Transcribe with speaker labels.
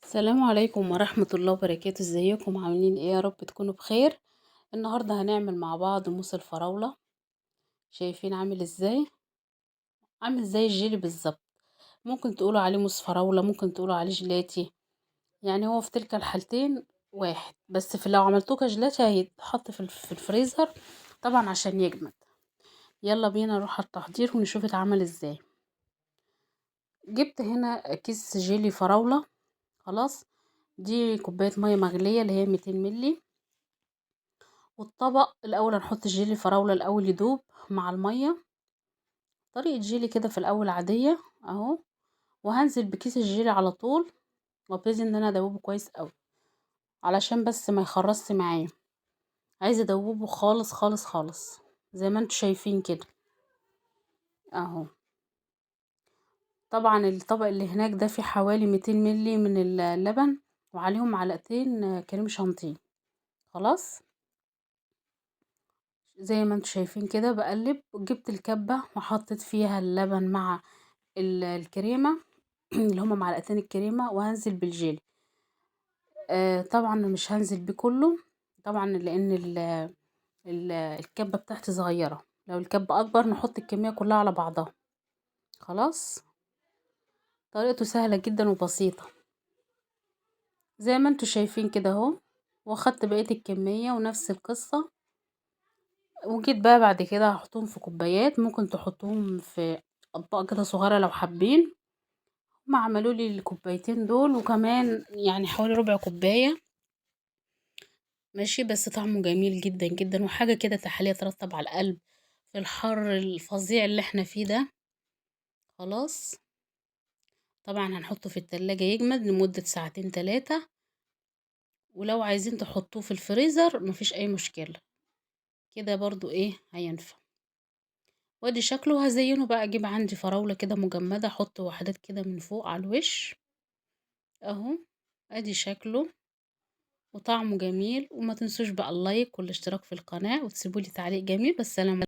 Speaker 1: السلام عليكم ورحمة الله وبركاته. ازيكم عاملين ايه؟ يا رب تكونوا بخير. النهاردة هنعمل مع بعض موس الفراولة. شايفين عامل ازاي؟ عامل زي الجيلي بالظبط. ممكن تقولوا عليه موس فراولة، ممكن تقولوا عليه جيلاتي، يعني هو في تلك الحالتين واحد، بس في لو عملتوه كجيلاتي هيتحط في الفريزر طبعا عشان يجمد. يلا بينا نروح على التحضير ونشوف اتعمل ازاي. جبت هنا كيس جيلي فراولة، خلاص دي كوباية مية مغلية اللي هي 200 ملي. والطبق الاول هنحط جيلي فراولة الاول يدوب مع المية، طريقة جيلي كده في الاول عادية اهو. وهنزل بكيس الجيلي على طول، وابتدي ان انا ادوبه كويس قوي علشان بس ما يخرصش معايا. عايزه ادوبه خالص خالص خالص زي ما انتم شايفين كده اهو. طبعا الطبق اللي هناك ده فيه حوالي 200 ملي من اللبن وعليهم معلقتين كريم شانتيه. خلاص زي ما انتم شايفين كده بقلب. جبت الكبة وحطيت فيها اللبن مع الكريمة اللي هما معلقتين الكريمة، وهنزل بالجيلي. طبعا مش هنزل بيه كله طبعا لان الكبة بتاعتي صغيرة، لو الكبة اكبر نحط الكمية كلها على بعضها. خلاص طريقته سهلة جدا وبسيطة زي ما انتم شايفين كده اهو. واخدت بقية الكمية ونفس القصة. وجيت بقى بعد كده هحطهم في كوبايات، ممكن تحطوهم في اطباق كده صغيرة لو حابين. هما عملوا لي الكوبايتين دول وكمان يعني حوالي ربع كوباية ماشي. بس طعمه جميل جدا جدا، وحاجة كده تحلية ترطب على القلب في الحر الفظيع اللي احنا فيه ده. خلاص طبعا هنحطه في التلاجة يجمد لمدة ساعتين تلاتة، ولو عايزين تحطوه في الفريزر مفيش اي مشكلة كده برضو ايه هينفع. وادي شكله. هزينه بقى، اجيب عندي فراولة كده مجمدة احط وحدات كده من فوق على الوش اهو. ادي شكله وطعمه جميل. وما تنسوش بقى اللايك والاشتراك في القناة وتسيبولي تعليق جميل. بالسلامة.